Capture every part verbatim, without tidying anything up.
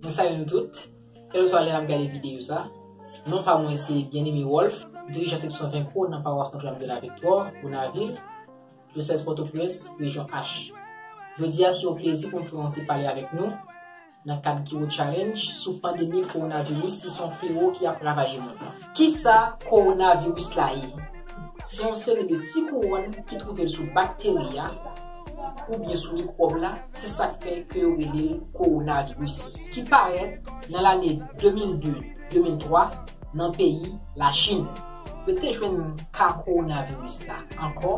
Nou salye nou tout, kèlkeswa lè n ap gade videyo sa. Non pa mwen se Bien-Aimé Wolf, dirijan seksyon ven pro nan pawas Notre-Dame de la Victoire, Gonayiv, dyosèz Pòtoprens, rejyon H. Jodi a, se yon plezi pou m fè yon ti pale avèk nou nan kad Kiro Challenge sou pandemi kowonaviris ki se yon flewo ki ap ravaje mond lan. Kisa kowonaviris la ye? Se yon seri de ti kouwòn ki twouve l sou bakteri a oubyen sou mikwòb la, se sa k fè ke yo rele l kowonaviris. Ki parèt nan lane de mil de, de mil twa nan peyi Lachin. Yo te jwenn ka kowonaviris la ankò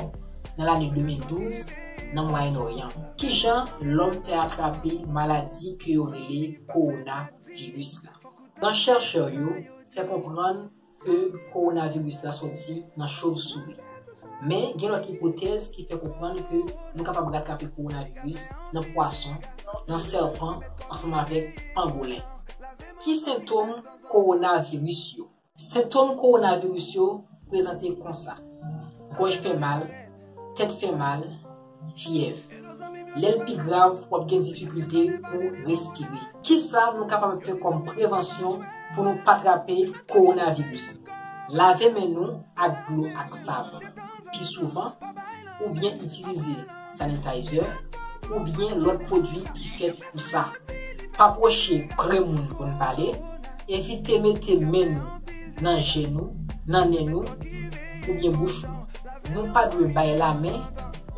nan lane de mil douz nan Mwayen Oryan. Kijan lòm fè atrape maladi ke yo rele kowonaviris la? Gran chèchè yo fè konprann ke kowonaviris la soti nan chov souri. Men, gen lòt ipotèz ki fè konprann ke nou kapab atrape kowonaviris nan pwason, nan sèpan, ansanm avèk pangolen. Ki sentòm kowonaviris yo? Sentòm kowonaviris yo prezante konsa: gòj fè mal, tèt fè mal, fyèv. Lè l pi grav, w ap gen difikilte pou respire. Kisa nou kapab fè kòm prevansyon pou nou pa trape kowonaviris? Lave men nou ak dlo ak savon pi souvan, oubyen itilize sanitizer, oubyen lòt pwodui ki fèt pou sa. Pa pwoche pre moun pou n pale, evite mete men nou nan je nou, nan nen nou, oubyen bouch nou. Nou pa dwe bay lamen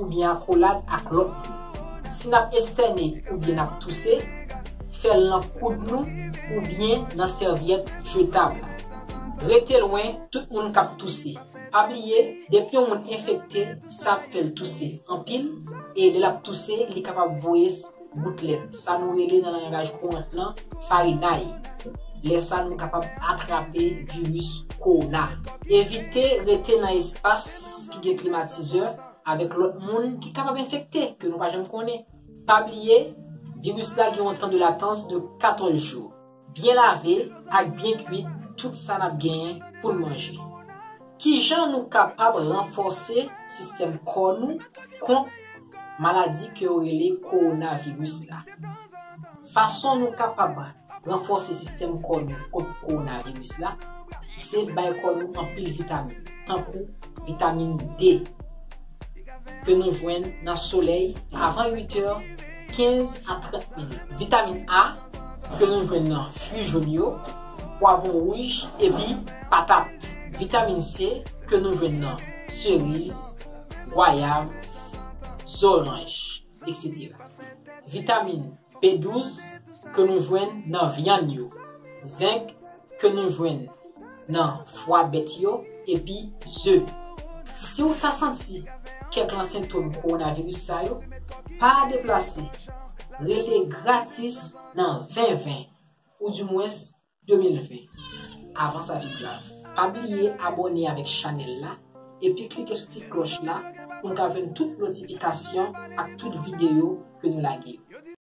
oubyen akolad ak lòt moun. Si n ap estène oubyen n ap touse, fè l nan koud nou oubyen nan sèvyèt jetab la. Rete lwen tout moun k ap touse. Pa bliye, depi yon moun enfekte, sa ap fè l touse anpil, e lè l ap touse, li kapab voye goutlèt, sa nou rele nan langaj kourant lan farinay. Lè sa nou kapab atrape viris kowona. Evite rete nan espas ki gen klimatizè avèk lòt moun ki kapab enfekte, ke nou pa janm konnen. Pa bliye, viris la gen yon tan de latans de katòz jou. Byen lave ak byen kuit tout sa n ap genyen pou n manje. Kijan nou kapab ranfòse sistèm kò nou kont maladi ke yo rele kowonaviris la? Fason nou kapab ranfòse sistèm kò nou kont kowonaviris la, se bay kò nou anpil vitamin, tankou vitamin D, ke nou jwenn nan solèy avan uit è kenz a trant minit. Vitamin A, ke nou jwenn nan fwi jòn yo, pwavwon wouj, epi patat. Vitamin C, ke nou jwenn nan seriz, gwayav, zoranj, etsetera. Vitamin B douz, ke nou jwenn nan vyann yo. Zenk, ke nou jwenn nan fwa bèt yo, epi ze. Si w ta santi kèk lan sentòm kowonaviris sa yo, pa deplase. Rele gratis nan ven ven, oudimwens de mil ven, avan sa vin grav. Pa bliye abòne avèk chanèl la, epi klike sou ti klòch la pou n ka jwenn tout notifikasyon ak tout videyo ke nou lage yo.